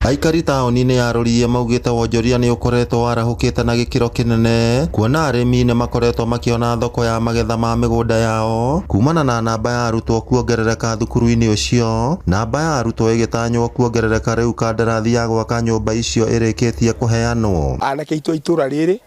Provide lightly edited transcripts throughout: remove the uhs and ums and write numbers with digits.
Aikari taũni-inĩ ya Rũriĩ maugĩte wonjoria nĩ ũkoretwo warahũkĩte na gĩkĩro kĩnene kuona arĩmi nĩ makoretwo makĩona thoko ya magetha ma mĩgũnda yao kumana na namba ya arutwo kuongerereka thukuru-inĩ ũcio, namba ya arutwo ĩgĩtanywo kuongerereka rĩu kandarathi ya gwaka nyũmba icio ĩrĩkĩtie kũheanwo. Anake aitũ a itũra rĩrĩ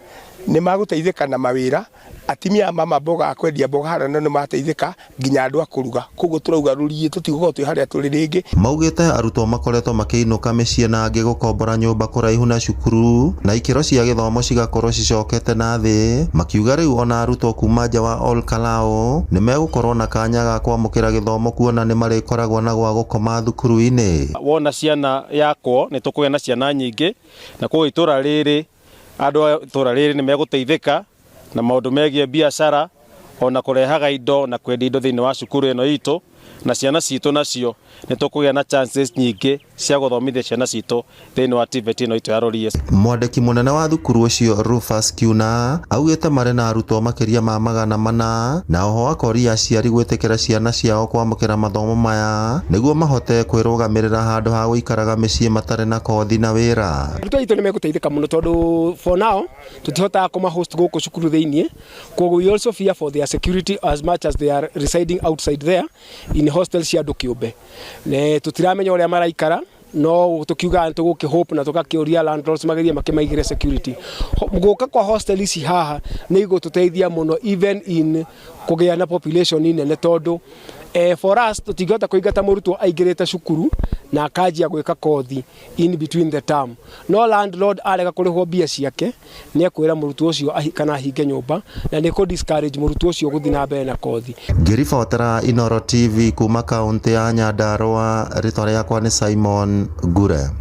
nĩ magũteithĩka na mawĩra, atimia a mama mboga a kwendia mboga harĩa nao nĩ mateithĩka nginya andũ a kũruga. Koguo tũrauga Rũriĩ tũtigũkorwo twĩ harĩa tũrĩ rĩngĩ. Maugĩte arutwo makoretwo makĩinũka mĩciĩ na angĩ gũkombora nyũmba kũraihu na cukuru na ikĩro cia gĩthomo cigakorwo cicokete na thĩ, makiuga rĩu ona arutwo kuma nja wa Ol Kalou nĩ megũkorwo na kanya ga kwamũkĩra gĩthomo kuona nĩ marĩkoragwo na gwa gũkoma thukuru-inĩ. Wona ciana yakwo nĩ tũkũgĩa na ciana nyingĩ na koguo itũra rĩrĩ andũ a itũra rĩrĩ nĩ megũteithĩka na maũndũ megiĩ biacara ona kũrehaga indo na kwendia indo thĩinĩ wa cukuru ĩno itũ na ciana citũ nacio nĩ tũkũgĩa na chances nyingĩ cia gũthomithia ciana citũ thĩinĩ wa TVET ĩno itũ ya Rũriĩ. Mwandĩki mũnene wa thukuru ũcio Rufus Kiuna augĩte marĩ na arutwo makĩria ma 400 na oho akoria aciari gwĩtĩkĩra ciana ciao kwamũkĩra mathomo maya nĩguo mahote kwĩrũgamĩrĩra handũ ha gũikaraga mĩciĩ matarĩ na kothi na wĩra. Arutwo aitũ nĩ megũteithĩka mũno tondũ for now tũtihotaga kũma host gũkũ cukuru thĩinĩ, koguo we also fear for their security as much as they are residing outside there in hostels cia andũ kĩũmbe. Tũtiramenya ũrĩa maraikara no tũkiugaga nĩ tũgũkĩ hope na tũgakĩũria landlords magerie makĩmaigĩre security. Gũka kwa hostel ici haha nĩ igũtũteithia mũno even in kũgĩa na population nene tondũ for us tũtingĩhota kũingata mũrutwo aingĩrĩte cukuru na akanjia gwĩka kothi in between the term. No landlord arega kũrĩhwo mbia ciake nĩ ekwĩra mũrutwo ũcio kana ahinge nyũmba na nĩ kũ discourage mũrutwo ũcio gũthiĩ na mbere na kothi. Ngĩribotera Inooro TV kuma kaũntĩ ya Nyandarũa, rĩtwa rĩakwa nĩ Simon Ngure.